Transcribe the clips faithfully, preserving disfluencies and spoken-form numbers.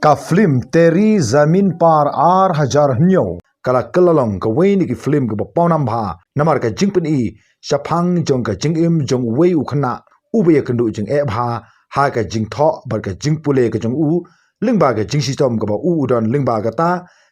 Ka film Teri Zameen Par ar hajar hynñiew ka la kylla long kawei na ki film kaba pawnam bha namar ka jingpyni shaphang jong ka jingim jong uwei u khynnah uba ïakynduh jingeh bha ha ka jingthoh bad ka jingpule ka jong u lyngba ka jingshitom kaba u u don lyngba kata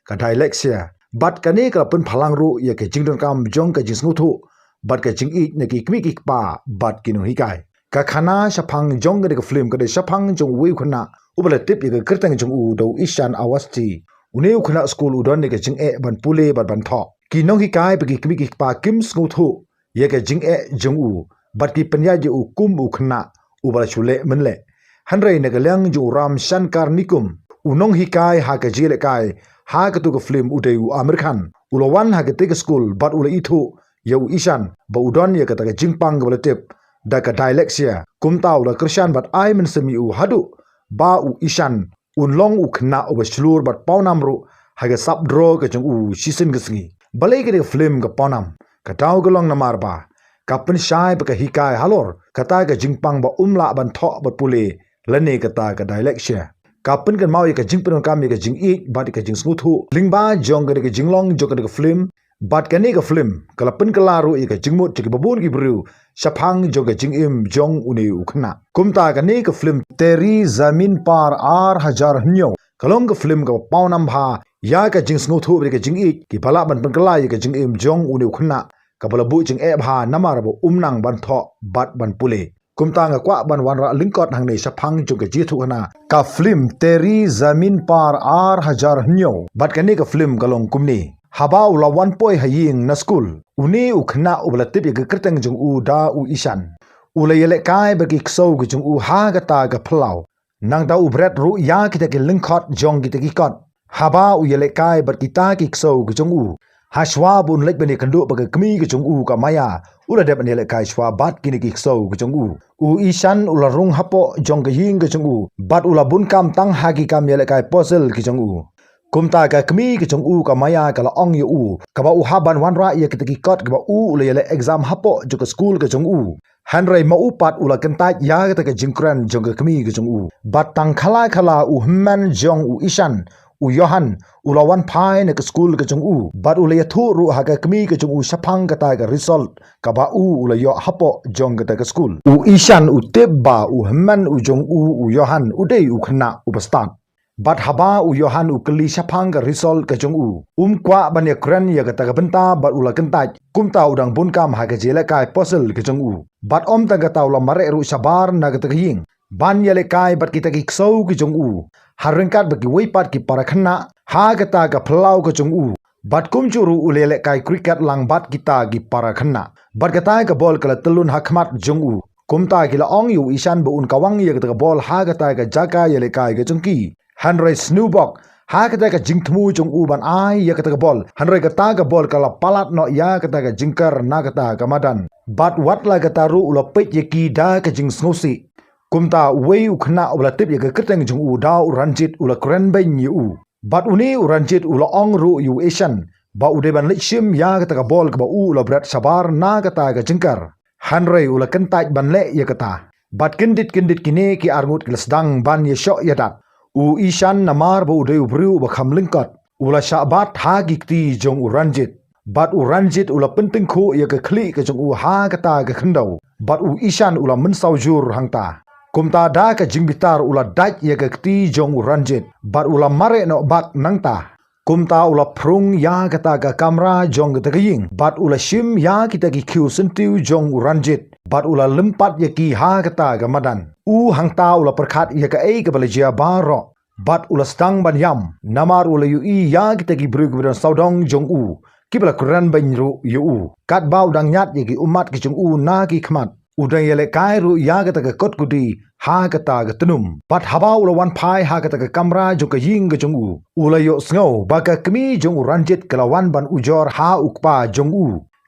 ka dyslexia. Bad kane ka la pynphalang ruh ïa ka jingdonkam jong ka jingsngewthuh bad ka jingïeit na ki kmie ki kpa bad ki nonghikai. Ka khana shaphang jong kane ka film ka dei shaphang jong uwei u khynnah uba la tip ïa ka kyrteng jong u da u Ishan Awasthi. Une u khynnah skul u don ïa ka jingeh ban pule bad ban thoh. Ki nonghikai bad ki kmie ki kpa kim sngewthuh ïa ka jingeh jong u bad ki pynïaid ïa u kum u khynnah uba la shu leh mynleh. Hynrei na ka liang jong u Ram Shankar Nikum, u nonghikai ha ka jingïalehkai ha katu ka film u dei u Aamir Khan. U la wan ha katei ka skul bad u la ithuh ïa u Ishan ba u don ïa kata ka jingpang kaba la tip da ka dyslexia. Kumta u la kyrshan bad ai mynsiem ïa u haduh ba u Ishan un long u khynnah uba shlur bad pawnam ruh ha ka sap draw ka jong u shisien ka sngi. Balei kane ka film ka pawnam? Ka daw ka long namar ba ka pynshai bad ka hikai halor kata ka jingpang ba um lah ban thoh bad pule lane kata ka dyslexia. Ka pynkynmaw ïa ka jingpyndonkam ïa ka jingïeit bad ïa ka jingsngewthuh lyngba jong kane ka jinglong jong kane ka film. Bad kane ka film ka la pynkylla ruh ïa ka jingmut jong kiba bun ki briew shaphang jong ka jingim jong une u khynnah. Kumta kane ka film Teri Zameen Par ar hajar hynñiew ka long ka film kaba pawnam bha ïa ka jingsngewthuh bad ïa ka jingïeit kiba lah ban pynkylla ïa ka jingim jong une u khynnah kaba la buh jingeh bha namar ba um nang ban thoh bad ban pule. Kumta nga kwah ban wanrah lyngkot hangne shaphang jong ka jingïathuhkhana ka film Teri Zameen Par ar hajar hynñiew. Bad kane ka film ka long kumne. Haba u la wan poi ha ïing na skul, une u khynnah uba la tip ïa ka kyrteng jong u da u Ishan u la ïalehkai bad ki ksew ki jong u ha kata ka phyllaw. Nangta u bret ruh ïa kita ki lyngkhot jong kita ki kot. Haba u ïalehkai bad kita ki ksew ki jong u, ha shuwa ba un leit ban ïakynduh bad ka kmie ka jong u ka Maya, u la dep ban ïalehkai shuwa bad kine ki ksew ki jong u. U Ishan u la rung hapoh jong ka ïing ka jong u bad u la bun kam tang ha ki kam ïalehkai puzzle ki jong u. Kumta ka kmie ka jong u ka Maya ka la ong ïa u kaba u hap ban wanrah ïa kita ki kot kaba u u la ïaleh exam hapoh jong ka skul ka jong u. Hynrei ma u pat u la kyntait ïa kata ka jingkren jong ka kmie ka jong u. Bad tang khala khala u hynmen jong u Ishan, u Johan, u la wan phai na ka skul ka jong u. Bad u la ïathuh ruh ha ka kmie ka jong u shaphang kata ka result kaba u u la ïoh hapoh jong kata ka skul. U Ishan u tip ba u hynmen u jong u u Johan u dei u khynnah uba stad. Bad haba u Johan u kylli shaphang ka result ka jong u, um kwah ban ïakren ïa kata ka bynta bad u la kyntait, kumta u dang bun kam ha ka jingïalehkai puzzle ka jong u. Bad ym tang kata u la mareh ruh shabar na kata ka ïing ban ïalehkai bad kita ki ksew ki jong u. Ha ryngkat bad kiwei pat ki para khynnah ha kata ka phyllaw ka jong u. Bad kumjuh ruh u la ïalehkai cricket lang bad kita ki para khynnah. Bad kata ka bol ka la tyllun ha khmat jong u. Kumta ki la ong ïa u Ishan ba un kawang ïa kata ka bol ha kata ka jaka ïalehkai ka jong ki. Hynrei sniewbok ha kata ka jingthmu jong u ban ai ïa kata ka bol. Hynrei kata ka bol ka la palat noh ïa kata ka jingkar na kata ka madan. Bad wat la kata ruh u la peit ïa ki da ka jingsngewsih. Kumta uwei u khynnah uba la tip ïa ka kyrteng jong u da u Ranjit u la kren beiñ ïa u. Bad une u Ranjit u la ong ruh ïa u Ishan ba u dei ban leit shim ïa kata ka bol kaba u u la bret shabar na kata ka jingkar. Hynrei u la kyntait ban leh ïa kata. Bad kyndit kyndit kine ki arngut ki la sdang ban ïashoh ïadat. U Ishan namar ba u dei u briew uba kham lyngkot, u la shah bat ha ki kti jong u Ranjit. Bad u Ranjit u la pyntyngkhuh ïa ka khlieh ka jong u ha kata ka khyndew. Bad u Ishan u la mynsaw jur hangta. Kumta da ka jingbitar u la dait ïa ka kti jong u Ranjit. Bad u la mareh noh bak nangta. Kumta u la phrung ïa kata ka kamra jong kata ka ïing. Bad u la shim ïa kita ki khiew syntiew jong u Ranjit. Bad u la lympat ïa ki ha kata ka madan. U hangta u la pyrkhat ïa kaei kaba la jia baroh. Bad u la sdang ban ïam. Namar u la ïohi ïa kita ki briew kiba don sawdong jong u. Kiba la kren beiñ ruh ïa u. Katba u dang ñiad ïa ki ummat ki jong u na ki khmat. U dang ïalehkai ruh ïa kata ka kot kudi ha kata ka tnum. Bad haba u la wan phai ha kata ka kamra jong ka ïing ka jong u. U la ïohsngew ba ka kmie jong u Ranjit ka la wan ban ujor ha u kpa jong u.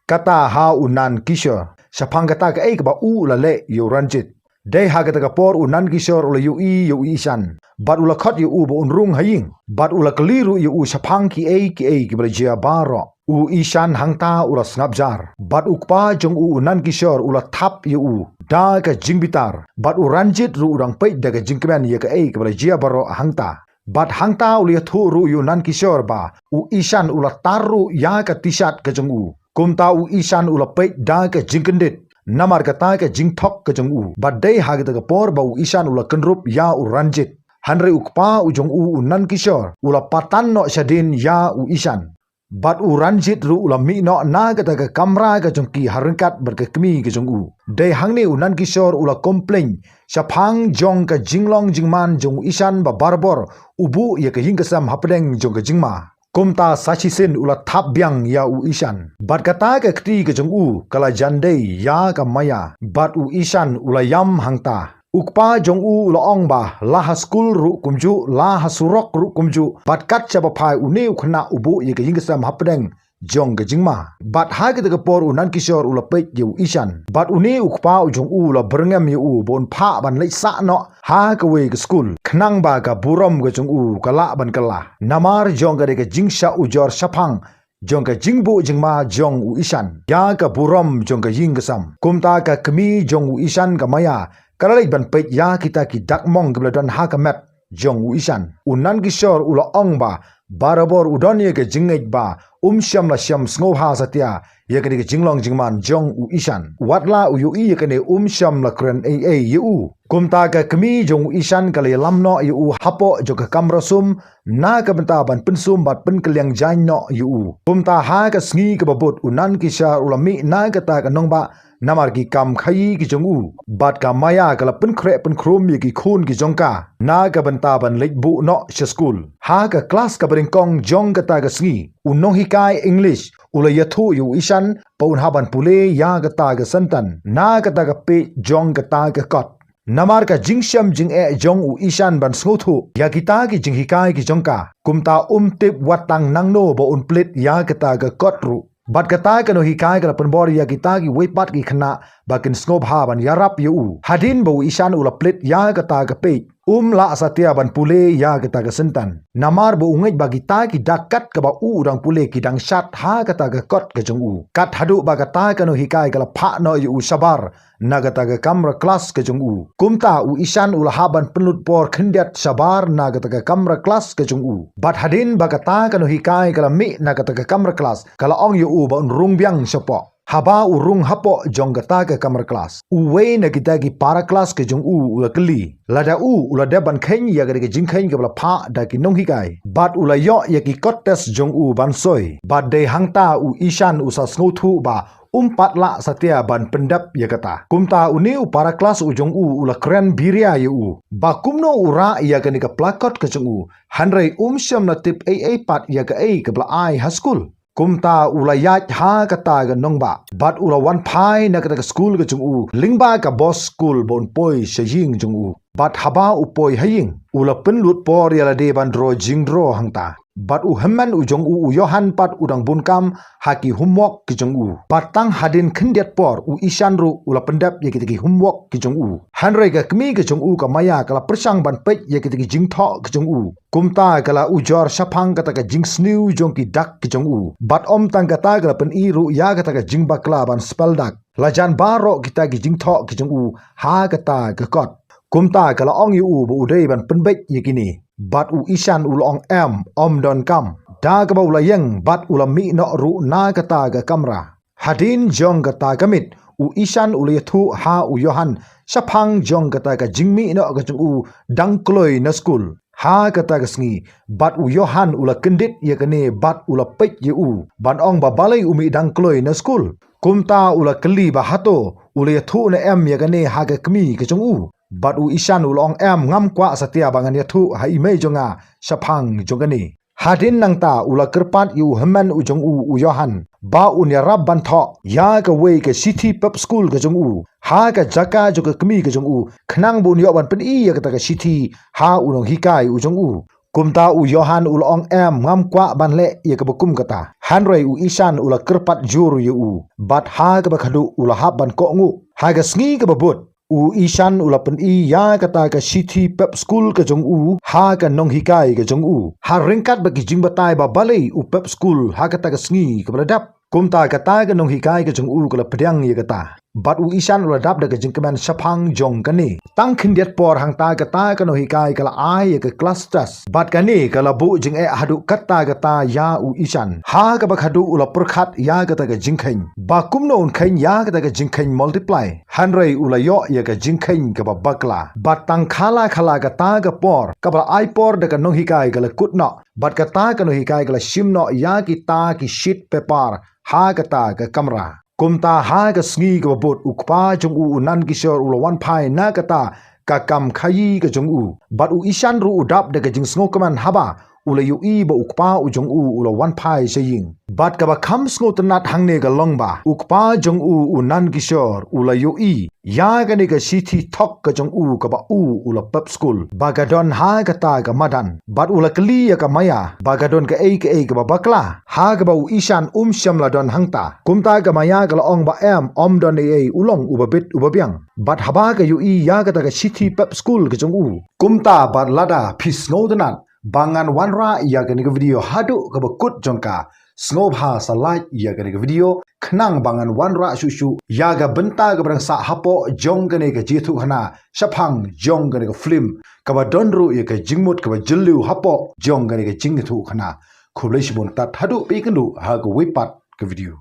Kata ha u Nand Kishore. Shaphang kata kaei kaba u u la leh ïa u Ranjit. Dei ha kata ka por u Nand Kishore u la ïohi ïa u Ishan. Bad u la khot ïa u ba un rung ha ïing. Bad u la kylli ruh ïa u shaphang kiei kiei kiba la jia baroh. U Ishan hangta u la sngap jar. Bad u kpa jong u u Nand Kishore u la thap ïa u. Da ka jingbitar. Bad u Ranjit ruh u dang peit da ka jingkmen ïa kaei kaba la jia baroh hangta. Bad hangta u la ïathuh ruh ïa u Nankishore ba u Ishan u la tar ruh ïa ka T-shirt ka jong u. Kumta u Ishan u la peit da ka jingkyndit namar kata ka jingthok ka jong u. Bad dei ha kata ka por ba u Ishan u la kynrup ïa u Ranjit. Hynrei u kpa u jong u, u Nankishore, u la patan noh shadien ïa u Ishan. Bad u Ranjit ruh u la mih noh na kata ka kamra ka jong ki ha ryngkat bad ka kmie ka jong u. Dei hangne u Nankishore u la complain shaphang jong ka jinglong jingman jong u Ishan ba barabor u buh ïa ka ïing ka sem hapdeng jong ka jingma. Kumta sa shisien u la thap biang ïa u Ishan. Bad kata ka kti ka jong u ka la jan dei ïa ka Maya. Bad u Ishan u la ïam hangta. U kpa jong u u la ong ba la ha skul ruh kumjuh, la ha surok ruh kumjuh. Bad kat shaba phai une u khynnah u buh ïa ka ïing ka sem hapdeng jong ka jingma. Bad ha kata ka por u Nankishore u la peit ïa u Ishan. Bad une u kpa u jong u u la byrngem ïa u ba un phah ban leit sah noh ha kawei ka skul. Khnang ba ka burom ka jong u ka lah ban kylla. Namar jong ka dei ka jingshah ujor shaphang jong ka jingbuh jingma jong u Ishan ïa ka burom jong ka ïing ka sem. Kumta ka kmie jong u Ishan, ka Maya, ka la leit ban peit ïa kita ki dak mong kiba la don ha ka met jong u Ishan. U Nankishore u la ong ba barabor u don ïa ka jingngeit ba um shym la shem sngewbha satia ïa kane ka jinglong jingman jong u Ishan. Wat la u ïohi ïa kane, um shym la kren ei ei ïa u. Kumta ka kmie jong u Ishan ka la ïalam noh ïa u hapoh jong ka kamra sum na ka bynta ban pynsum bad pynkylliang jaiñ noh ïa u. Kumta ha ka sngi kaba bud u Nankishore u la mih na kata ka nongbah namar ki kam khaïi ki jong u. Bad ka Maya ka la pynkhreh pynkhrum ïa ki khun ki jong ka na ka bynta ban leit buh noh sha skul. Ha ka klas kaba nyngkong jong kata ka sngi, u nonghikai English u la ïathuh ïa u Ishan ba un hap ban pule ïa kata ka sentence na kata ka page jong kata ka kot. Namar ka jingshem jingeh jong u Ishan ban sngewthuh ïa kita ki jinghikai ki jong ka, kumta um tip wat tang nangno ba un plie ïa kata ka kot ruh. Bad kata ka nonghikai ka la pynbor ïa kita kiwei pat ki khynnah ba kin sngewbha ban ïarap ïa u. Hadien ba u Ishan u la plie ïa kata ka page, um lah satia ban pule ïa kata ka sentence. Namar ba u ngeit ba kita ki dak kat kaba u u dang pule ki dang shad ha kata ka kot ka jong u. Kat haduh ba kata ka nonghikai ka la phah noh ïa u shabar na kata ka kamra klas ka jong u. Kumta u Ishan u la hap ban pynlut por khyndiat shabar na kata ka kamra klas ka jong u. Bad hadien ba kata ka nonghikai ka la mih na kata ka kamra klas, ka la ong ïa u ba un rung biang shapoh. Haba u rung hapoh jong kata ka kamra klas, uwei na kita ki para klas ka jong u u la kylli lada u u la dep ban kheiñ ïa kata ka jingkheiñ kaba la phah da ki nonghikai. Bad u la ïoh ïa ki kot test jong u ban soi. Bad dei hangta u Ishan u sa sngewthuh ba um pat lah satia ban pyndep ïa kata. Kumta une u para klas u jong u u la kren biria ïa u ba kumno u rah ïa kane ka plakot ka jong u, hynrei um shym la tip ei ei pat ïa kaei kaba la ai ha skul. Kumta u la ïaid ha kata ka nongbah bad u la wan phai na kata ka skul ka jong u lyngba ka bus skul ba un poi sha ïing jong u. Bad haba u poi ha ïing, u la pynlut por ïa lade ban draw jingdraw hangta. Bad u hynmen u jong u, u Johan, pat u dang bun kam ha ki homework ki jong u. Bad tang hadien khyndiat por u Ishan ruh u la pyndep ïa kita ki homework ki jong u. Hynrei ka kmie ka jong u ka Maya ka la pyrshang ban peit ïa kita ki jingthoh ki jong u. Kumta ka la ujor shaphang kata ka jingsniew jong ki dak ki jong u. Bad ym tang kata, ka la pyni ruh ïa kata ka jingbakla ban spell dak. La jan baroh kita ki jingthoh ki jong u ha kata ka kot. Kumta ka la ong ïa u ba u dei ban pynbeit ïa kine. Bad u Ishan u la ong em, ym don kam. Da kaba u la ïeng bad u la mih noh ruh na kata ka kamra. Hadien jong kata ka miet, u Ishan u la ïathuh ha u Johan shaphang jong kata ka jingmih noh ka jong u dang kloi na skul. Ha kata ka sngi, bad u Johan u la kyndit ïa kane bad u la peit ïa u ban ong ba balei u mih dang kloi na skul. Kumta u la kylli ba hato u la ïathuh ne em ïa kane ha ka kmie ka jong u. Bad u Ishan u la ong em, ngam kwah satia ba ngan ïathuh ha i mei jong nga shaphang jong kane. Hadien nangta u la kyrpad ïa u hynmen u jong u, u Johan, ba un ïarap ban thoh ïa kawei ka shithi pep skul ka jong u ha ka jaka jong ka kmie ka jong u, khnang ba un ïoh ban pyni ïa kata ka shithi ha u nonghikai u jong u. Kumta u Johan u la ong em, ngam kwah ban leh ïa kaba kum kata. Hynrei u Ishan u la kyrpad jur ïa u bad ha kaba khadduh u la hap ban kohnguh. Ha ka sngi kaba bud, u Ishan u la pyni ïa kata ka shithi pep skul ka jong u ha ka nonghikai ka jong u, ha ryngkat bad ki jingbatai ba balei u pep skul ha kata ka sngi kaba la dep. Kumta kata ka nonghikai ka jong u ka la pdiang ïa kata. Bad u Ishan u la dap da ka jingkmen shaphang jong kane. Tang khyndiat por hangta kata ka nonghikai ka la ai ïa ka class test. Bad kane ka la buh jingeh haduh katta katta ïa u Ishan. Ha kaba khadduh u la pyrkhat ïa kata ka jingkheiñ. Ba kumno un kheiñ ïa kata ka jingkheiñ multiply. Hynrei u la ïoh ïa ka jingkheiñ kaba bakla. Bad tang khala khala kata ka por. Kaba la ai por da ka nonghikai ka la kut noh. Bad kata ka nonghikai ka la shim noh ïa kita ki sheet paper. Ha kata ka kamra. Kumta ha ka sngi kaba bud u kpa jong u u Nandkishore u la wan phai na kata ka kam khaïi ka jong u. Bad u Ishan ruh u dap da ka jingsngewkmen haba u la ïohi ba u kpa u jong u u la wan phai sha ïing. Bad kaba kham sngewtynnat hangne ka long ba u kpa jong u u Nandkishore u la ïohi ïa kane ka shithi thok ka jong u kaba u u la pep skul. Ba ka don ha kata ka madan. Bad u la kylli ïa ka Maya ba ka don kaei kaei kaba bakla. Ha kaba u Ishan um shym la don hangta. Kumta ka Maya ka la ong ba em, ym don ei ei, u long uba bit uba biang. Bad haba ka ïohi ïa kata ka shithi pep skul ka jong u. Kumta bad lada phi sngewtynnat ba ngan wanrah ïa kane ka video haduh kaba kut jong ka. Sngewbha sa like ïa kane ka video khnang ba ngan wanrah shuh shuh ïa ka bynta kaba dang sah hapoh jong kane ka jingïathuhkhana shaphang jong kane ka film kaba don ruh ïa ka jingmut kaba jylliew hapoh jong kane ka jingïathuhkhana. Khublei shibun tad haduh phi kynduh ha kawei pat ka video.